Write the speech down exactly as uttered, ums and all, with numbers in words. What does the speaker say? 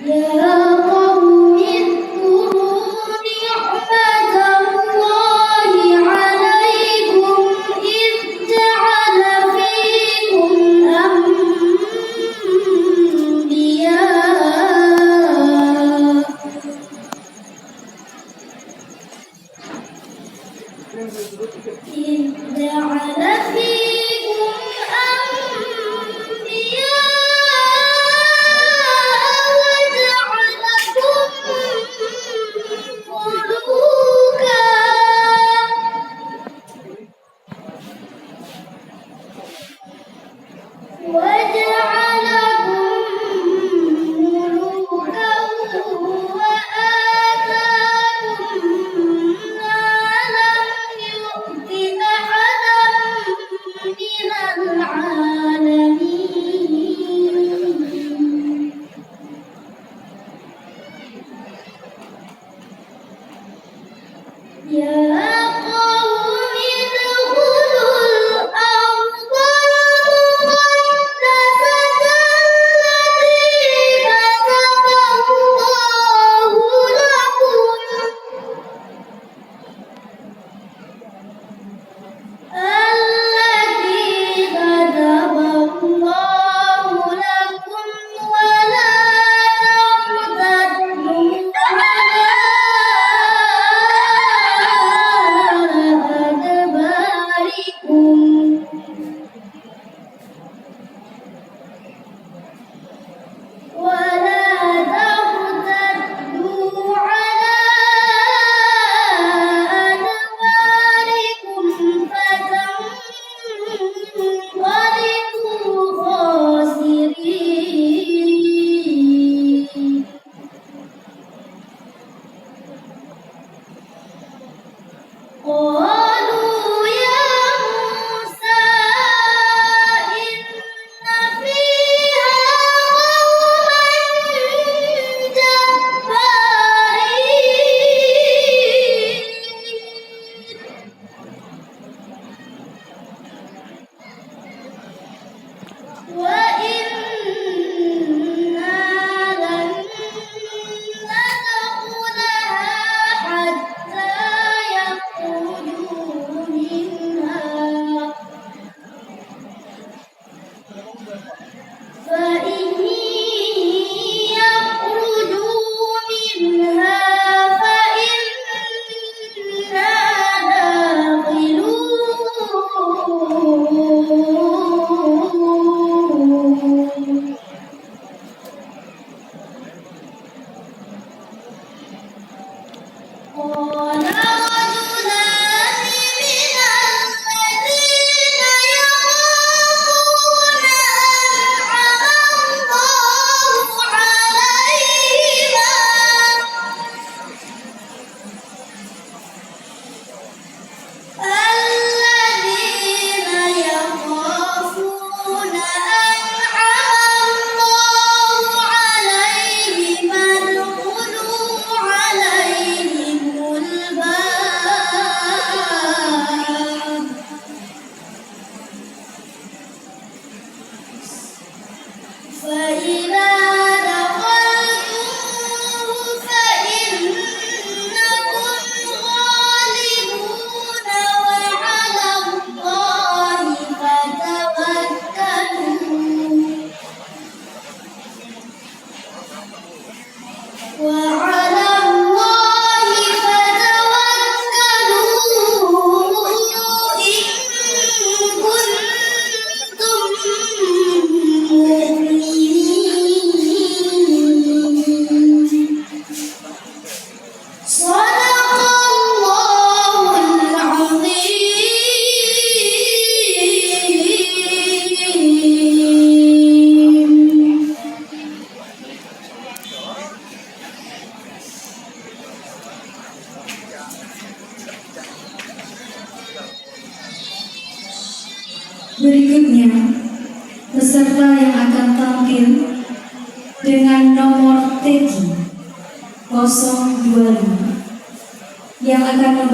يا قوم اذكروا نعمة الله عليكم إذ جعل فيكم أنبياء إذ جعل فيكم أنبياء وجعلكم ملوكا وجعلكم ملوكا وآتاكم ما لم يؤت أحدا من العالمين. يا قوم ادخلوا الأرض المقدسة التي كتب الله لكم التي كتب الله لكم ولا ترتدوا على أدباركم ولا ترتدوا على أدباركم فتنقلبوا خاسرين. قالوا يا موسى إن فيها قوما جبارين. وإنا لن ندخلها حتى يخرجوا منها فإن يخرجوا منها فإنا داخلون. قال رجلان من الذين يخافون أنعم الله عليهم الذين يخافون أنعم الله عليهم ادخلوا عليهم الباب فإذا دخلتموه فإنكم غالبون وعلى الله فتوكلوا وعلى الله فتوكلوا إن كنتم مؤمنين. صدق الله العظيم. Berikutnya, peserta yang akan tampil dengan nomor T Q kosong dua lima yang akan